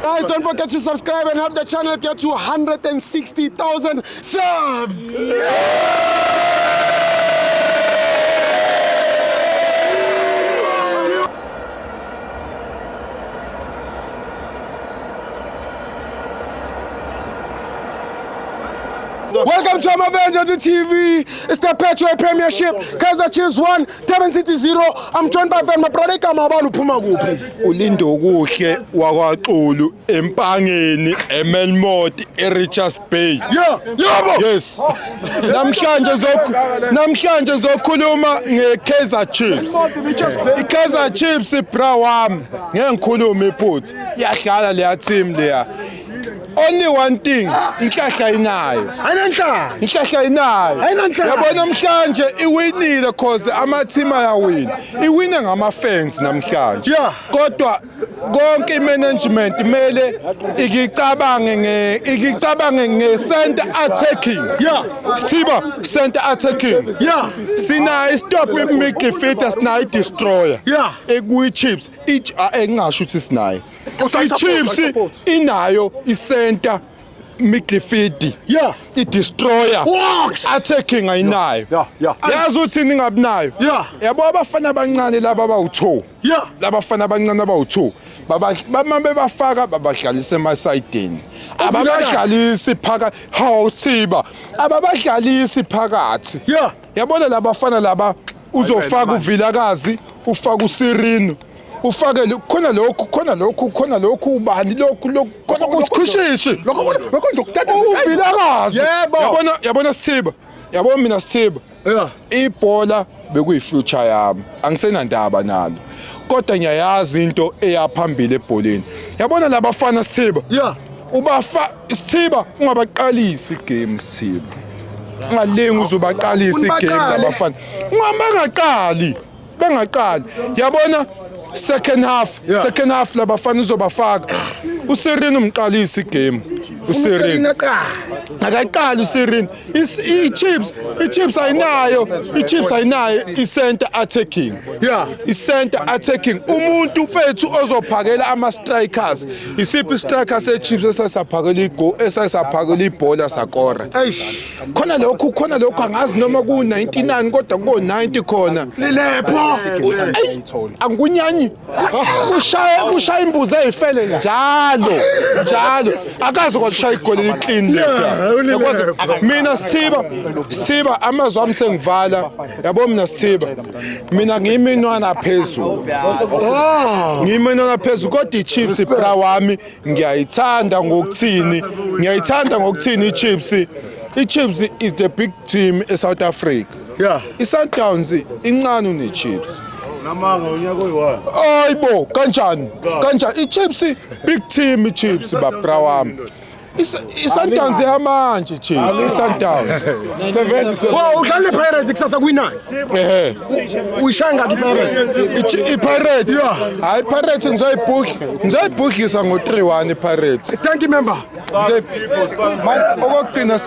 Guys, don't forget to subscribe and help the channel get to 160,000 subs. Welcome to Amavenja to TV. It's the Petway Premiership. Kaizer Chiefs 1, Durban City 0. I'm joined by my brother igama ubani uphuma kuphi? Ulindokuhle wakwaXulu eMpangeni eMelmoth eRichards Bay. Yeah, yebo. Yes. Namhlanje zokhuluma ngeKaizer Chiefs. IKaizer Chiefs, bra wami, ngeke ngikhulume iphutha. Iyadlala leya team leya. Only one thing, inhlahla inayo. Ayinanhlahla. Inhlahla inayo. Ayinanhlahla. Yabo, namhlanje iwinile cause ama team ayawina. Iwine ngama fans namhlanje. Kodwa konke i-management kumele ikicabange nge-center attacking. Sithiba, center attacking. Sinayo i-stop midfielder, sinayo i-destroyer. Ekuyi-Chiefs engingasho ukuthi sinayo. I-Chiefs inayo i-center midfield. I-destroyer. Works. Attacking ayinayo. Yazi ukuthi ningabinayo. Yabo, abafana abancane laba abawu-2. Labafana abancane abawu-2 bama bebafaka, babadlalisa emasayidini, ababadlalisi phakathi. Hawu Thiba, ababadlalisi phakathi. Yabona labafana laba, uzofaka uVilakazi, ufaka uSirino, ufake khona lokhu, khona lokhu, khona lokhu, ubani lokhu, lokhu, khona ukuthi khushishi. Lokho nje ukuthatha uVilakazi. Yebo. Yabona Sithiba, yabona mina Sithiba, ibhola bekuyi-future yami, angisenandaba nalo, kodwa ngiyayazi into eyaphambili ebholeni. Yabona labafana Sithiba, ubafa Sithiba, ungabaqalisi igame Sithiba, ungalingi uze ubaqalise igame. Unibaqale. Labafana ungabangaqali, bengaqali. Yabona second half, second half labafana uzobafaka uSirino, umqalisi igame uSirino. Akaqali uSirino. I-Chiefs ayinayo, i-Chiefs ayinayo i-center attacking. I-center attacking, umuntu mfethu ozophakela ama-strikers. Isiphi i-striker se-Chiefs esasaphakela igo, esasaphakela ibhola sakora? Eish. Khona lokhu, khona lokhu, angazi noma ku-99 kodwa ku-90 khona. Lilepho. Ayi, angikunyanyi, kushaya imbuzi eyifele njalo njalo, akazi kwalishaya igoli eli-clean. Ulilepho. Mina Sithiba, Sithiba, amazwi ami sengivala. Yabo mina Sithiba, mina ngiyiminwana phezulu, ngiyiminwana phezulu, kodwa i-Chiefs, bra wami, ngiyayithanda ngokuthini, ngiyayithanda ngokuthini i-Chiefs. I-Chiefs is the big team e-South Africa. I-Sundowns incane une-Chiefs. Namanga unyaka oyi-one. Hayibo, kanjani kanjani? I-Chiefs big team, i-Chiefs, babra wami. I-Sundowns yamanje, Chiefs, i-Sundowns. Wow, udlala nePirates kusasa kwi-9. Ehe. Uyishaya ngaphi iPirates? I-Pirates, hayi, i-Pirates ngizoyibhudlisa ngo-3-1 i-Pirates. Thank you, member. Okokugcina.